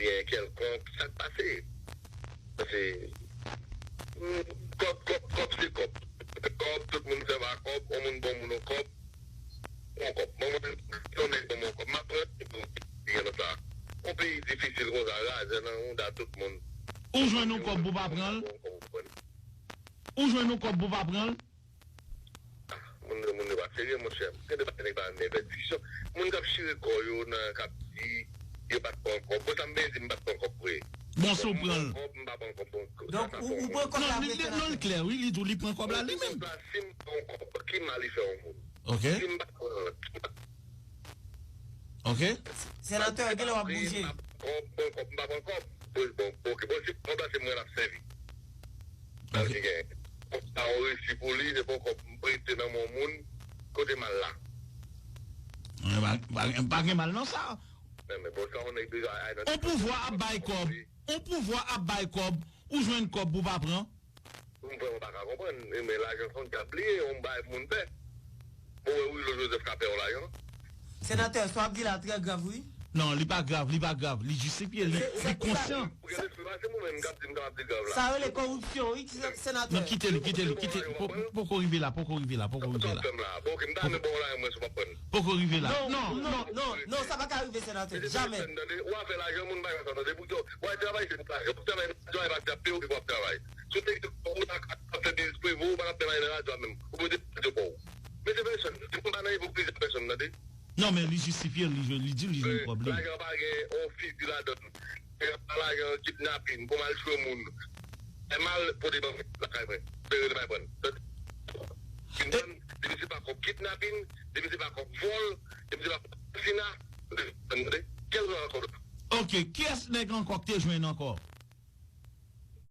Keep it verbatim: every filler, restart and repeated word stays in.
gen kèlkonk, sa k pase? Paske, mm, kòb, kòb, kòb se kòb. Kòb, tout moun sèvi a kòb, yon moun bon moun yon kòb, yon kòb. Bon, mwen, yon nèg bon moun yon kòb, m ap pran li pou li gen nan sa. Yon peyi difisil konsa, razè nan mouda tout moun. Ou jwenn yon kòb pou pa pran l? Ou jwenn yon kòb pou pa pran l? Ah, moun yo, moun yo pa serye, monchè. Gen de bagay nèg pa renmen fè diskisyon. Moun k ap chire kò yo nan, k ap di yo pa t pran kòb. Bon, sa m byen di, m pa t pran kòb vre. Bon, si w pran l. Kòb, m pa pran kòb, bon, donk, ou, ou pran kòb la vre, non, li, non, li klè, wi, li di w li pran kòb la li menm. Si m pran kòb, ki mal li fè yon moun? Ok. Si m pa pran l, ki mal? Ok. Senatè, genlè w ap bouje. Bon, kòb, m pa pran kòb. Bon, bon, ok, bon, si kòb la se mwen l ap sèvi. Sa vle di gen. Kòb sa yon resi pou li, se pa yon kòb m prete nan men yon moun, kote mal la? Pa, pa, pa gen mal nan sa. Men, men, bon, sa yon nèg deja ay nan. On pouvwa ap bay kòb. On pouvwa ap bay kòb. Ou jwenn kòb pou pa pran. M vrèman pa ka konprann. E men lajan se yon dyab li ye, yon bagay pou moun pè. Bon, wè, Willo Joseph ka pè yon lajan. Senatè, sa w ap di la trè grav, wi. Non, li pa grav, li pa grav. Li jistifye, li, li konsyan. Ou gen lespri pase mwen menm k ap di m kapab di grav la. Sa rele koripsyon, wi, senatè. Non, kite li, kite li, kite li. Po-, poko rive la, poko rive la, poko rive la. Sa w ap fè m la? Bon, ok, m ta renmen ba w lajan mwen si w p ap pran. Poko rive la. Non, non, non, non, non, sa pa ka rive, senatè. Jamè. Tande, w a fè lajan moun pa yon sa, tande. Pou w al travay, se pou lajan. Pou w travay nan radyo a, e pa t ap peye w ki pou w ap travay. Si w te gen kòb ou ta ka ap fè biznis prive w, ou pa t ap fè lajan nan radyo a menm. Ou pote radyo pa w. Mesye pèsòn, m pa nan ipokrizi ak pèsonn, tande. Non, men li jistifye, li, li di li jwenn kòb li. Lajan pa gen yon figi ladan l. Lajan pa lajan kidnapin, pou m al tchwe moun. E m al pote ban lakay mwen. Pere li pa pran. Vin tann, depi se pa kòb kidnapin, depi se pa kòb vòl, depi se pa kòb asasina, tande. Kèl zòn ankò? Ok, kiyès nèg ankò k te jwenn ankò?